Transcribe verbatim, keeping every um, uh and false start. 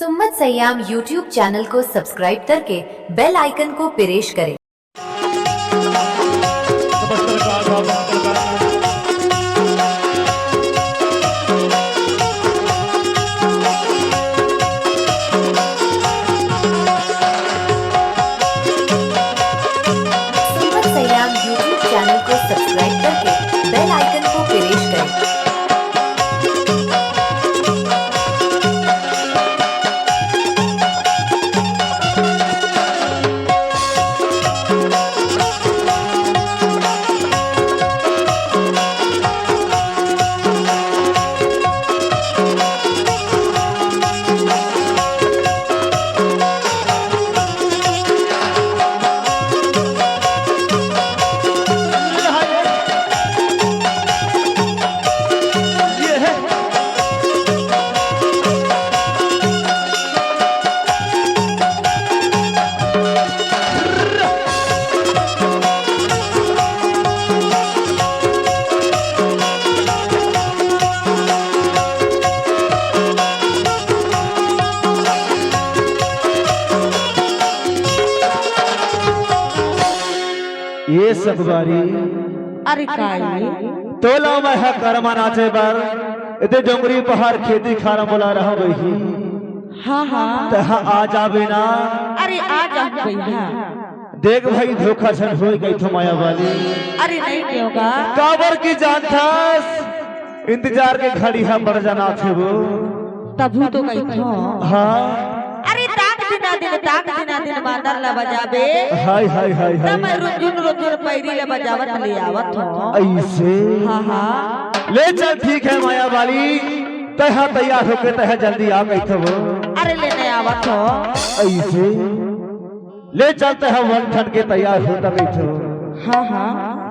सुम्मत Siam YouTube channel को subscribe करके बेल आइकन को प्रेस करें। सुम्मत सयाम YouTube चैनल को सब्सक्राइब करके बेल आइकन को प्रेस करें। ये संगवारी, अरे का ये? तोला मैं ह करमा नाचे बर, एदे डोंगरी पहाड़ खेती खार म बोला रहा बही। हाँ, हाँ। तैं ह आ जाबे ना। अरे आ जाहूं भैया। देख भाई, धोखा झन होय कहिथों माया वाली। अरे नहीं होगा। काबर कि जानथस, इंतजार के घड़ी ह बड़ जनाथे वो। तभू तो कहिथों। हाँ। अरे ताक दिना दिन, ताक दिना दिन बांदर ला बजाबे। हाय, हाय, हाय, हाय। तब मैं रुंझुन रुंझुन पैरी ला बजावत ले आवत हों। अइसे? हाँ, हाँ। ले चल, ठीक हे माया वाली, तैं ह तैयार होके तैं ह जल्दी आ कहिथों वो। अरे लेने आवत हों। अइसे? ले चल, तैं ह वन ठन के तैयार हो त कहिथों। हाँ, हाँ।